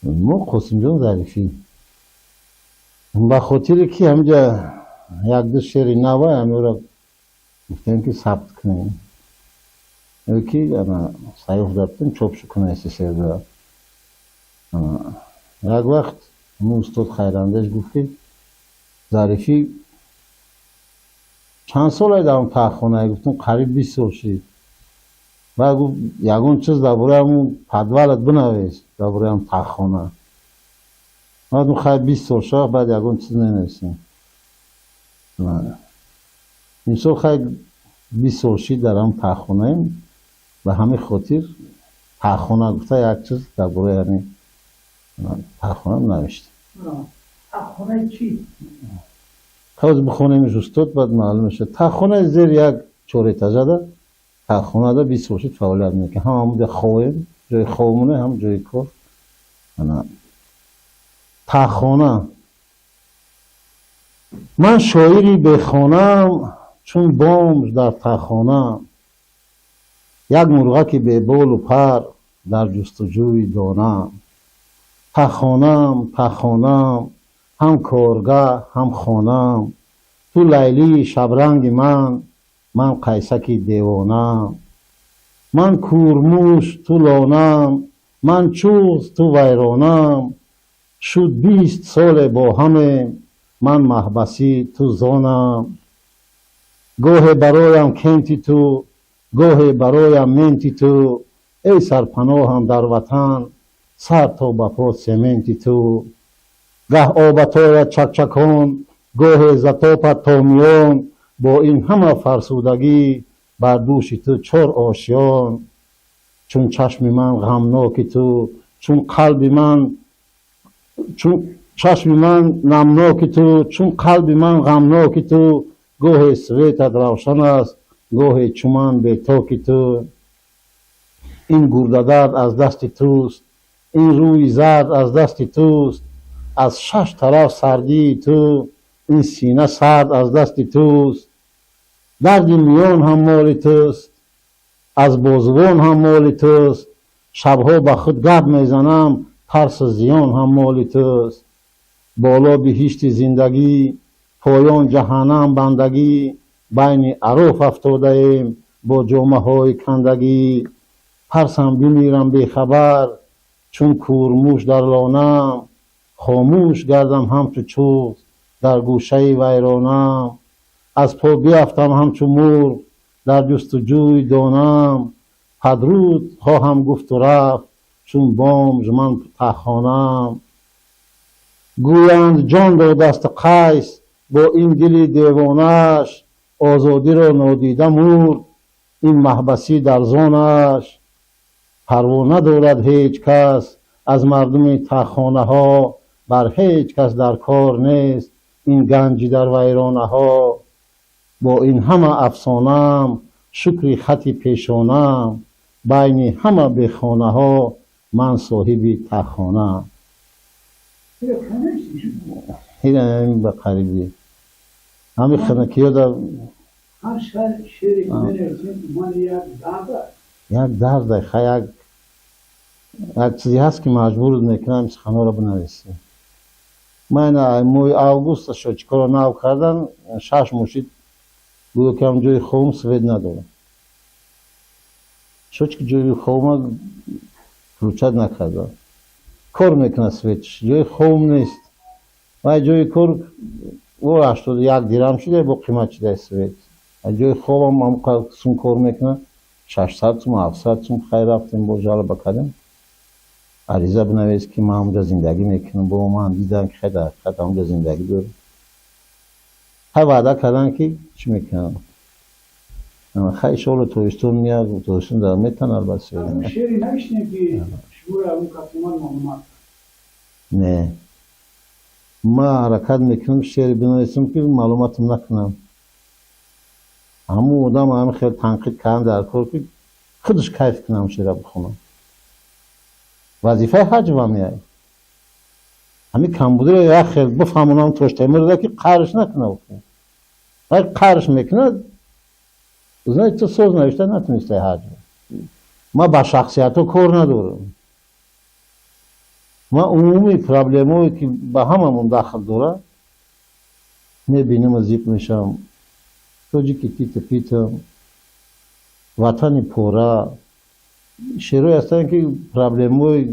Мо Қосимҷон Зарифӣ, ба хотире ки ҳаминҷа якду шеъри нава, ҳаминро гуфтем, ки сабт кунем, ки ана Саёф даптем, чоп кунем СССР. Як вақт ҳамин устод Хайрандеш гуфт, ки Зарифӣ, чанд солае дар он таҳхонае? Гуфтам, қариб 20 сол шид. Баъд гуфт, ягон чиз дар бораи ҳамун подвалат бинавис, дар бораи ҳам таҳхона. Баъд хай, 20 сол шавад, баъд ягон чиз менависем. Имсол хай, 20 сол шид дар ҳам таҳхонаем. Ба ҳамин хотир таҳхона гуфта, як чиз дар бораи ҳамин таҳхона навиштем. Таҳхонаи чӣ? Ҳоз бихонемиш, устод, баъд маълум мешавад. Таҳхонаи зери як чорэтажада таҳхонада 20 сол шид фаъолият мекунем. Ҳам ҳамунҷа ховем, ҷои ховмоне, ҳам ҷои кор. Ана, таҳхона. Ман шоири бехонаам, чун бомж дар таҳхона, як мурғаки беболу пар дар ҷустуҷӯи дона. Таҳхонаам, таҳхонаам, ҳам коргаҳ, ҳам хонаам. Ту Лайлии шабранги ман, ман Қайсаки девонаам. Ман курмуш, ту лонаам, ман чӯз, ту вайронаам. Шуд 20 соле бо ҳамем, ман маҳбасӣ, ту зонам. Гоҳе бароям кенти ту, гоҳе бароям менти ту. Эй сарпаноҳам дар ватан, сар то ба по сементи ту. Гаҳ обат ояд чакчакон, гоҳе затопад то миён. Бо ин ҳама фарсудагӣ бар дӯши ту чор ошён. Чун чашми ман ғамноки ту, чун қалби ман, чун чашми ман намноки ту, чун қалби ман ғамноки ту. Гоҳе светат равшан аст, гоҳе чуман бетоки ту. Ин гурдадард аз дасти туст, ин рӯи зард аз дасти туст. Аз шаш тараф сардии ту, ин сина сард аз дасти туст. Дарди миён ҳам моли туст, аз бозувон ҳам моли туст. Шабҳо ба худ гап мезанам, тарсу зиён ҳам моли туст. Боло биҳишти зиндагӣ, поён ҷаҳаннам бандагӣ. Байни ароф афтодаем бо ҷомаҳои кандагӣ. Тарсам бимирам бехабар, чун курмуш дар лонаам. Хомӯш гардам ҳамчу чӯғ дар гӯшаи вайронаам. Аз по биафтам ҳамчу мурғ дар ҷустуҷӯи донаам. Падруд хоҳам гуфту рафт, чун бомж ман таҳхонаам. Гӯянд, ҷон додааст Қайс бо ин дили девонааш. Озодиро нодида мурд, ин маҳбасӣ дар зонаш. Парво надорад ҳеҷ кас аз мардуми таҳхонаҳо. Бар ҳеҷ кас дар кор нест ин ганҷи дар вайронаҳо. Бо ин ҳама афсонаам, шукри хати пешонаам. Байни ҳама бехонаҳо ман соҳиби таҳхонаам. Ба қарибӣ ҳамин ханакиёда. Ҳар шеъре ки менависем, ман як дард аст. Як дарда, ха, як чизе ҳаст, ки маҷбурат мекунам суханҳоро бинависӣ. Ман моҳи август счётчикҳоро нав кардан, 6 моҳ шид, гӯё ки ҳам ҷои хобам свет надорам. Счётчики ҷои хобама включать накардам, кор мекунад светш, ҷои хобам нест. Вай ҷои кор о 81 дирам шуда, бо қимат шуда свет. Ҷои хобам сум кор мекунад, 600 сум, 700 сум. Хай, рафтем, бо жалоба кардем, ариза бинавис, ки ман ҳамонҷа зиндагӣ мекунам. Бо ман дидан, ки хай, дар ҳақиқат ҳамонҷа зиндагӣ дорем. Хай, ваъда карданд, ки чӣ мекунам. Хай, иншоалло, тобистон меяд, тобистон дар метан албатта. Шеъре навиштем, ки шуморо он касоман маълумат? Не, ман ҳаракат мекунам шеъре бинависам, ки маълуматам накунам. Ҳамун одам ҳамин хел танқид кардан дар кор, ки худаш кайф кунам, шеъра бихонам. Вазифаи ҳаҷва меяй, ҳамин камбудиро як хел бифаҳмонам Тоштемирда, ки қарш накунад. Вай қарш мекунад, знаете, ту соз навишта натунистай ҳаҷва. Ман ба шахсиятҳо кор надорам. Ман умумии проблемое, ки ба ҳамамон дахл дорад, мебинам, зиқ мешавам. Тоҷики титу питам, ватани пора, шеърое ҳастанд, ки проблемаҳои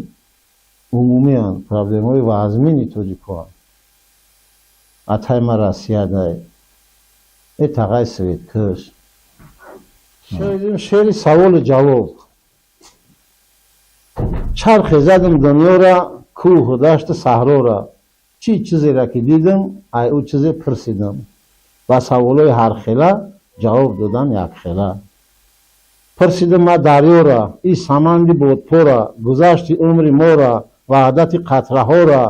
умумианд, проблемаҳои вазмини тоҷикоанд. Атай ма Россиядай, э тағай светкаш. Шеъри саволу ҷавоб. Чархе задам дунёра, кӯҳу дашту саҳрора, чӣ чизеро ки дидам, ай ӯ чизе пурсидам, ба саволҳои ҳархела ҷавоб додам якхела. Пурсидам ма дарёра: и саманди бодпора, гузашти умри мора, ваҳдати қатраҳора,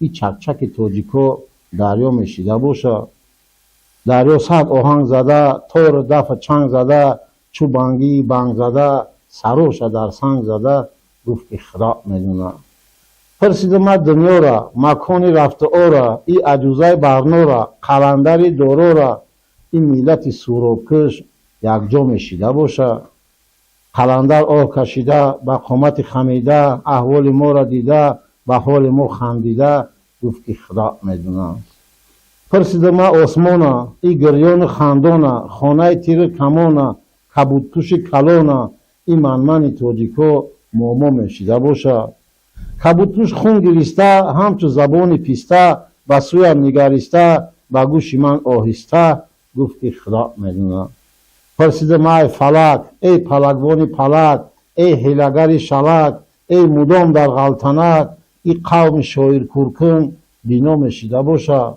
и чакчаки тоҷико дарё мешида боша? Дарё сад оҳанг зада, тору дафа чанг зада, чӯ бангии банг зада, сароша дар санг зада, гуфт, ки Худо медонад. Пурсидам ма дунёра, макони рафтуора, и аҷузаи барнора, қаландари дорора, и миллати суробкаш якҷо мешида боша? Қаландар оҳ кашида, ба қомати хамида, аҳволи моро дида, ба ҳоли мо хандида, гуфт, ки Худо медонад. Пурсидам ма осмона: и гирёну хандона, хонаи тиру камона, кабудпӯши калона, и манмани тоҷико момо мешида боша? Кабудпӯш хун гириста, ҳамчу забони писта, ба сӯям нигариста, ба гӯши ман оҳиста гуфт, ки Худо медонад. Пурсидам: ай фалак, эй палакбони палак, эй ҳилагари шалак, эй мудом дар ғалтанак, и қавми шоиркуркун бино мешида боша?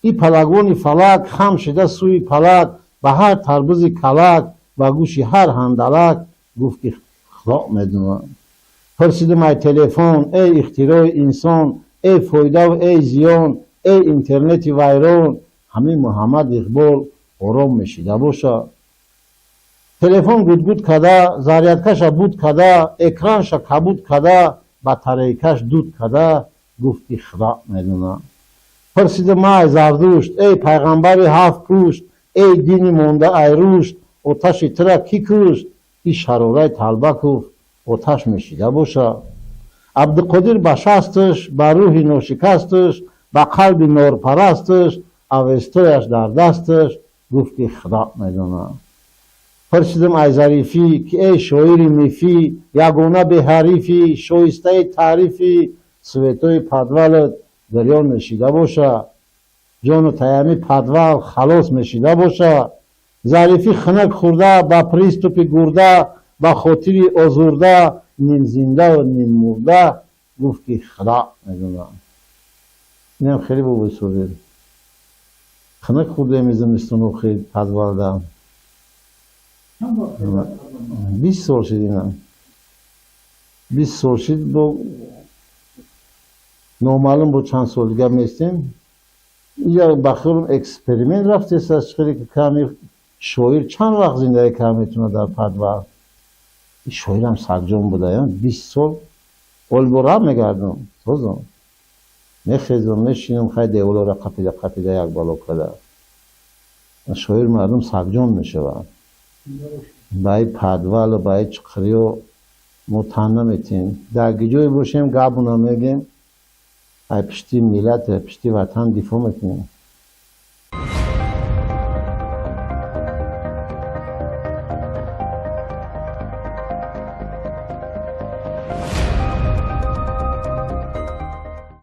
И палакбони фалак хам шида сӯи палак, ба ҳар тарбузи калак, ба гӯши ҳар ҳандалак, гуфт, ки Худо медонад. Пурсидам: ай телефон, эй ихтирои инсон, эй фоидаву эй зиён, эй интернети вайрон, ҳамин Муҳаммад Иқбол ором мешида боша? Телефон гудгуд када, зарядкаша буд када, экранша кабуд када, батарейкаш дуд када, гуфт, ки Худо медонад. Пурсидам: ай Зардушт, эй пайғамбари ҳафт пушт, эй дини монда ай рушд, оташи тура кӣ кушт? И шарораи Талбаков оташ мешида боша? Абдуқодир ба шасташ, ба рӯҳи ношикасташ, ба қалби норпарасташ, Авестояш дар дасташ, гуфт, ки Худо медонад. Пурсидам: ай Зарифӣ, ки эй шоири мифӣ, ягона беҳарифӣ, шоистаи таърифӣ, светои подвалат гирён мешида боша? Ҷону таями подвал халос мешида боша? Зарифӣ хунак хӯрда, ба приступи гурда, ба хотири озурда, нимзиндаву ниммурда, гуфт, ки Худо медонад. Инам хеле бобои Собир хунак хӯрдаем зимистон охир подвалда. 20 сол шид, инам 20 сол шид, бо номаълум бо чанд сол дигар местем. Ия ба хиёлам эксперимент рафтест, аз хеле ки ками шоир чанд вақт зиндагӣ карда метавонад дар подвал. Шоирам сагҷон буда, 20 сол олбора мегардам, созам мехезам, мешинам, хай деволора қапида қапида як бало када. Шоир мардум сагҷон мешавад. Баи подвалу баи чуқуриё мо тан наметиҳем. Дар ҷое бошем, гапу намегем, ай пишти миллат, пишти ватан дифоъ мекунем.